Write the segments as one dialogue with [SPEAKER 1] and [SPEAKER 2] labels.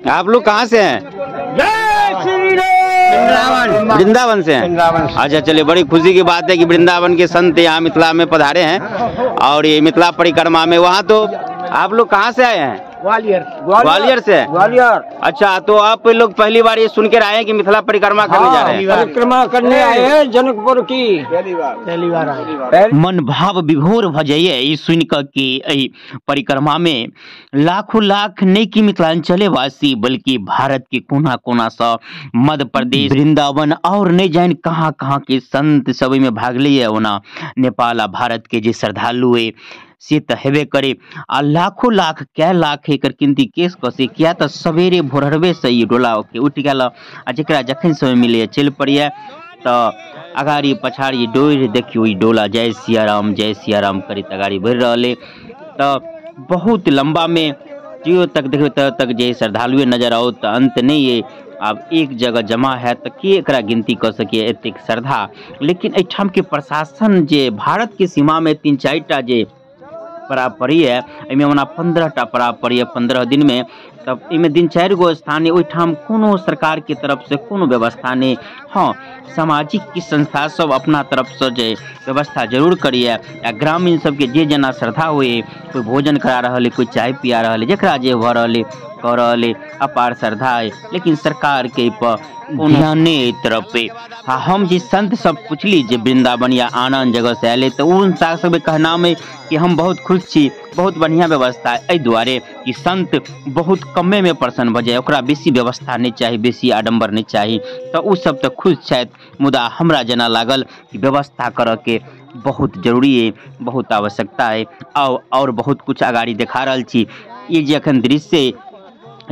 [SPEAKER 1] आप लोग कहाँ से हैं? वृंदावन से हैं। अच्छा चलिए, बड़ी खुशी की बात है कि वृंदावन के संत यहाँ मिथिला में पधारे हैं और ये मिथिला परिक्रमा में। वहाँ तो आप लोग कहाँ से आए हैं?
[SPEAKER 2] ग्वालियर।
[SPEAKER 1] ग्वालियर से?
[SPEAKER 2] ग्वालियर।
[SPEAKER 1] अच्छा, तो आप लोग पहली बार ये सुन के आए हैं कि मिथिला परिक्रमा करने जा रहे हैं?
[SPEAKER 2] परिक्रमा करने आए हैं जनकपुर की, पहली बार आए।
[SPEAKER 1] मन भाव विभोर भ जाइए ई सुन के कि एहि परिक्रमा में लाखों लाख नहीं कि मिथिलांचले वासी बल्कि भारत के कोना कोना से मध्य प्रदेश, वृंदावन और नहीं जान कहाँ कहाँ के संत सब में भाग लिए। ओना नेपाल आ भारत के जे श्रद्धालु है से तो हेबे करे आ लाखों लाख कै लाख एकर गिनती केस कसे किया तो सवेरे भोरहरबे से ई डोला के उठि गेल आ जकरा जखन समय मिले चलि पड़िए। तो अगाड़ी पछाड़ी डोरि देखियो ई डोला जय सिया राम करैत अगाड़ी बढ़ि रहल है। तो बहुत लंबा में जियो तक देखियो तब तक जे श्रद्धालुए नजर आओ तो अंत नहीं है। आब एक जगह जमा है तो के एकरा गिनती कऽ सकिए एतेक श्रद्धा। लेकिन एहिठाम के प्रशासन जे भारत के सीमा में 3-4 टा जे पड़ाव पड़ी है, एहिमे ओना 15 टा पड़ाव पड़ी है 15 दिन में, तब एहिमे 3-4 गो स्थान है ओहिठाम कोनो सरकार के तरफ से कोनो व्यवस्था नहीं। हाँ, सामाजिक की संस्था सब अपना तरफ से जे व्यवस्था जरूर करिए आ ग्रामीण सबके जे जेना श्रद्धा हुए, कोई भोजन करा रहल है, कोई चाय पिया रहल है, जकरा जे भऽ रहल है कऽ रहल है, अपार श्रद्धा है। लेकिन सरकार के पर ध्यान नहीं तरफ पे। हाँ, हम जे संत सब पुछली जे वृंदावन या आन आन जगह से आये तो उन सबके कहना में कि हम बहुत खुश छी, बहुत बढ़िया व्यवस्था है। एहि दुआरे कि संत बहुत कमे में प्रसन्न भऽ जाए, ओकरा बेसी व्यवस्था नहीं चाही, बेसी आडम्बर नहीं चाही, तो उ सब तो खुश छथि। मुदा हमरा जेना लागल कि व्यवस्था करऽ के बहुत जरूरी है, बहुत आवश्यकता है। और बहुत कुछ अगाड़ी देखा रहल छी। ई जे अखन दृश्य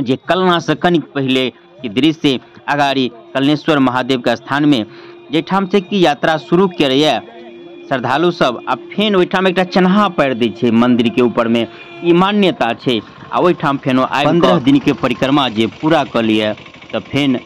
[SPEAKER 1] जे कलना से कनिक पहिले के दृश्य अगाड़ी कलनेश्वर महादेव के स्थान में जाहिठाम से कि यात्रा शुरू करैए श्रद्धालु सब आ फेन ओहिठाम एकटा चन्हा पारि दै छै मंदिर के ऊपर में, ई मान्यता छै। आ ओहिठाम फेनो आबि 15 दिन के परिक्रमा जे पूरा कऽ लिअ तऽ फेन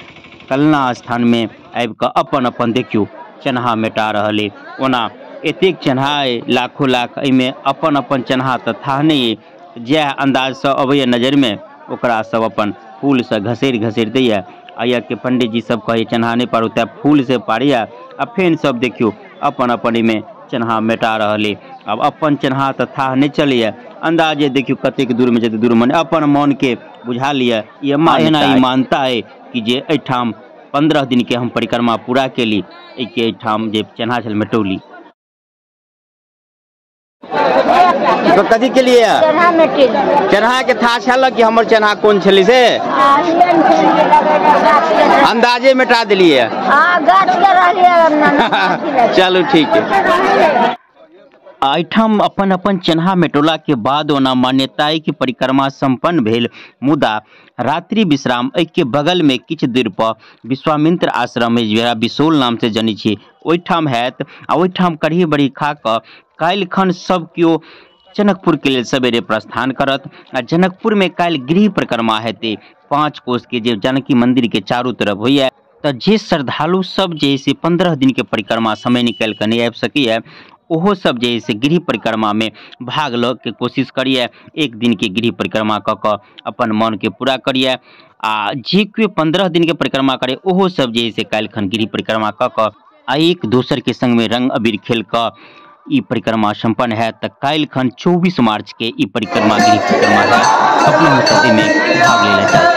[SPEAKER 1] कलना स्थान में आबि कऽ अपन अपन देखियौ चन्हा मेटा रहल अइ। ओना एतेक चन्हा अइ लाखों लाख, एहिमे अपन अपन चन्हा तऽ थाह नहि अइ, जएह अन्दाजसँ अबैए नजरिमे ओकरा सब अपन फूलसँ घसरि घसरि दैए। आ के पंडित जी सब कहै चन्हा नहि पारू तैँ फूल से पारैए आ फेन सब देखियौ अपन अपन एहिमे चन्हा मेटा रहल अइ। आब अपन चन्हा तऽ थाह नहि चलैए, अन्दाजे देखियौ कतेक दूरमे जतेक दूर मने अपन मोनके बुझा लिअ। ई एना ई मानता अइ कि जे एहिठाम 15 दिन के हम परिक्रमा पूरा केली, एहिके एहिठाम जे चन्हा छल मेटौली। तो कथी के लिए चन्हा के था छल कि हमर चन्हा कोन छलै से अंदाजे मेटा दिलिए। चलू ठीक है। एहिठाम अपन अपन चन्हा मेटोला के बाद ओना मान्यता है कि परिक्रमा संपन्न भेल, मुदा रात्रि विश्राम एहिके बगल में किछु दूर पर विश्वामित्र आश्रम है जेकरा बिसौल नाम से जनै छी ओहिठाम हैत। आ ओहिठाम कढ़ी बड़ी खा कऽ काल्हि खन सब केओ जनकपुर के लेल सवेरे प्रस्थान करत। आ जनकपुर में काल्हि गृह परिक्रमा हेतै 5 कोस के जे जानकी मंदिर के चारू तरफ होइए। तऽ जे श्रद्धालु सब जे से 15 दिन के परिक्रमा समय निकालि कऽ नहि आबि सकैए ओहो सब जे से गृह परिक्रमा में भाग लऽ के कोशिश करिए, एक दिन के गृह परिक्रमा कऽ कऽ अपन मन के पूरा करिए। आ जे केओ 15 दिन के परिक्रमा करे ओहो सब जे से काल्हि खन गृह परिक्रमा कऽ कऽ आ एक दोसर के संग में रंग अबीर खेल कऽ ई परिक्रमा संपन्न है। तऽ काल्हि खन 24 मार्च के ई परिक्रमा गृह परिक्रमा है, अपना सब एहिमे भाग लै लए चाहै।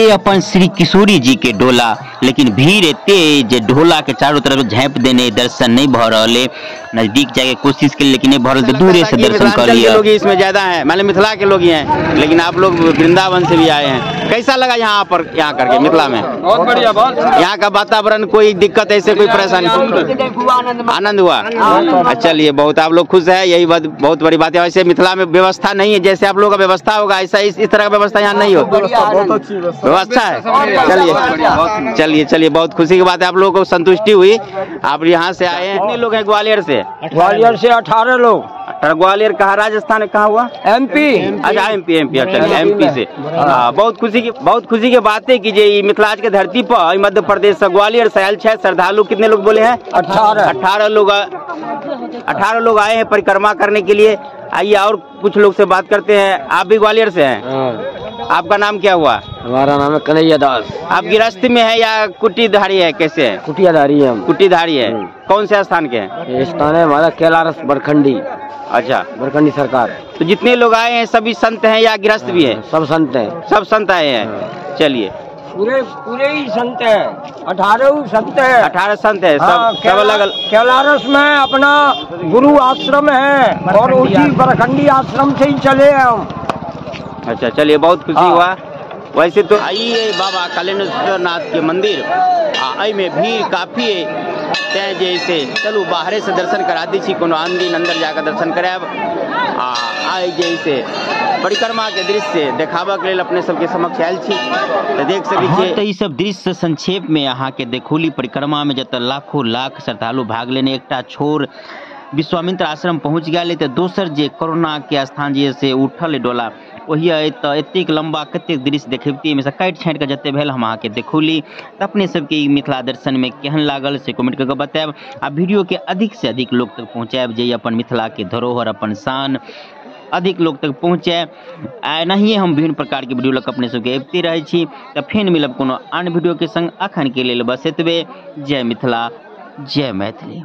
[SPEAKER 1] ये अपन श्री किशोरी जी के डोला, लेकिन भीड़ एते जे ढोला के चारों तरफ झाँप देने दर्शन नहीं भ रहल है। नजदीक जाके कोशिश के लेकिन नहीं भ रहल, तो दूरे से दर्शन कर लिया।
[SPEAKER 3] लोग इसमें ज्यादा हैं, माने मिथिला के लोग ही हैं, लेकिन आप लोग वृंदावन से भी आए हैं। कैसा लगा यहाँ पर यहाँ करके मिथिला में?
[SPEAKER 2] बहुत बढ़िया, बहुत
[SPEAKER 3] यहाँ का वातावरण, कोई दिक्कत ऐसे कोई परेशानी? आनंद हुआ। चलिए, बहुत आप लोग खुश है, यही बात बहुत बड़ी बात है। वैसे मिथिला में व्यवस्था नहीं है, जैसे आप लोगों का व्यवस्था होगा ऐसा इस तरह का व्यवस्था यहाँ नहीं हो। व्यवस्था है। चलिए चलिए चलिए, बहुत खुशी की बात है, आप लोगों को संतुष्टि हुई। आप यहाँ से आए हैं। कितने लोग हैं ग्वालियर से?
[SPEAKER 2] ग्वालियर से 18 लोग।
[SPEAKER 3] ग्वालियर कहाँ, राजस्थान कहाँ हुआ?
[SPEAKER 2] एमपी।
[SPEAKER 3] अच्छा, एमपी एमपी, अच्छा एमपी से। बहुत खुशी की बात है कि जे मिथिलांचल के धरती पर मध्य प्रदेश से ग्वालियर से आयल छे श्रद्धालु। कितने लोग बोले हैं? 18 लोग। 18 लोग आए हैं परिक्रमा करने के लिए। आइए और कुछ लोग से बात करते हैं। आप भी ग्वालियर से हैं? आपका नाम क्या हुआ?
[SPEAKER 2] हमारा नाम है कन्हैया दास।
[SPEAKER 3] आप गृहस्थी में है या कुटीधारी है? कैसे है?
[SPEAKER 2] कुटियाधारी है हम।
[SPEAKER 3] कुटीधारी है। कौन से स्थान के हैं?
[SPEAKER 2] स्थान है हमारा कैलारस बरखंडी।
[SPEAKER 3] अच्छा,
[SPEAKER 2] बरखंडी सरकार।
[SPEAKER 3] तो जितने लोग आए हैं सभी संत हैं या गृहस्थ भी हैं?
[SPEAKER 2] सब संत हैं।
[SPEAKER 3] सब संत आए हैं। चलिए,
[SPEAKER 2] पूरे पूरे ही संत हैं, 18 संत हैं।
[SPEAKER 3] 18 संत हैं, सब सब अलग।
[SPEAKER 2] कैलारस में अपना गुरु आश्रम है और उसी बरखंडी आश्रम से ही चले हैं हम।
[SPEAKER 3] अच्छा, चलिए, बहुत खुशी हुआ। वैसे तो आइए बाबा कल्याणेश्वर नाथ के मंदिर, आ में भीड़ काफी है, तें जैसे चलू बाहरे से दर्शन करा दी छी, कोनो आन दिन अंदर जाकर दर्शन करायब। आ आइ जैसे परिक्रमा के दृश्य देखाबऽ के लेल अपने सबके समक्ष आयल छी, तो देख सकै
[SPEAKER 1] हाँ,
[SPEAKER 3] छियै।
[SPEAKER 1] तो ई सब दृश्य संक्षेप में अहाँ के देखौली। परिक्रमा में जतऽ लाखों लाख श्रद्धालु भाग लेने, एकटा छोर विश्वामित्र आश्रम पहुँच गेल है, तो दोसर जे कोरोना के स्थान जे से उठल डोला ओही है। तो एतेक लंबा कतेक दृश्य देखबती, एहिमे से काटि छाँटि कऽ जते भेल हम अहाँके देखौली। तऽ अपने सबके ई मिथिला दर्शन में केहन लागल से कमेंट कऽ के बतायब आ वीडियो के अधिक से अधिक लोग तक पहुँचायब, जे अपन मिथिला के धरोहर अपन शान अधिक लोग तक पहुँचे। आ एनाहिए हम विभिन्न प्रकार के वीडियो लऽ कऽ अपने सबके अबिते रहै छी। तऽ फेर मिलब कोनो आन वीडियो के संग। अखन के लेल बस एतबे। जय मिथिला, जय मैथिली।